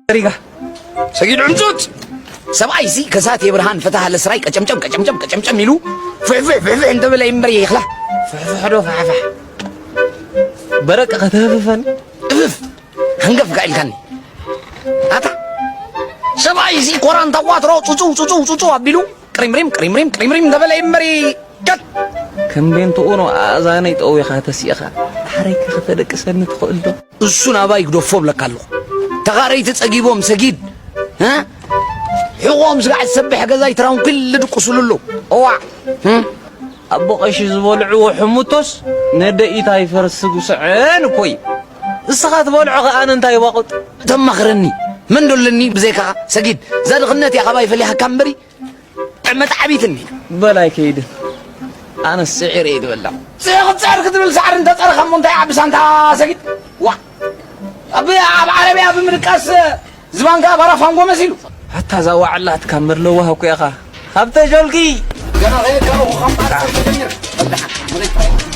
ሪጋ ሰጊድ ዕምፁት። ሰብኣይ ሲ ከሳቴ ብርሃን ፈታህ ለስራይ ቀጨምጨም ቀጨምጨም ቀጨምጨም ኢሉ ፍሕፍሕ ፍሕፍሕ እንተበለ ይንበር ይኽላ። ፍሕፍሕ ዶ ፋሕፋሕ። በረቀ ከተህፍፈን። እፍፍ። ሃንገፍ ጋኢልካኒ ኣታ። ሰብኣይ ሲ ኮራንታ ዋትሮ ፁፁ ፁፁ ፁፁ ኣቢሉ ቅሪምሪም ቅሪምሪም ቅሪምሪም እንተበለ ይንበር። ከት ከም ቤንትኡ ነው ኣእዛነይ ጠዊኻ ተሲእኻ። ዳሕረይ ከተደቅሰኒ ትኽእል ዶ? እሱ ናባይ ግደፎ ብለካ ኣለኹ። ተኻረይቲ ጸጊቦም ሰጊድ፣ እ? ሕቖም ስጋዕ ዝሰብሕ ገዛ ይትራውን ክል ድቁሱሉ ኣለዉ። እዋ፣ እ? ኣቦ ቀሺ ዝበልዕዎ ሕሙቶስ ነደኢት ኣይፈርስ ጉስዐን እኮ እዩ። እስኻ ትበልዖ ከኣ ኣነ እንታይ ይዋቕጥ? ተማኽረኒ። መን ዶ ኣለኒ ብዘይካኻ? ሰጊድ፣ እዛ ድኽነት እያ ካባይ ፈሊሃካ እምበሪ፣ መጣዕቢትኒ። በል ኣይከይድን። ኣነስ ስዒረ እየ ዝበላ። ስዒ ክትስዕር ክትብል ሳዕሪ እንተጸርኻ እሞ እንታይ ዓቢ ሳንታ ሰጊድ? ዋ! ኣብ፣ ኣብ ዓረብያ ብምድቃስ ዝባንካ ባራፋንጎ መሲሉ። ኣታ እዛ ዋዕላትካ መርለዋ እኮ ኢኻ። ሃብተ ጆልጊ! ገና ከየጋበኹ ካብ ቃል ተጀሚር።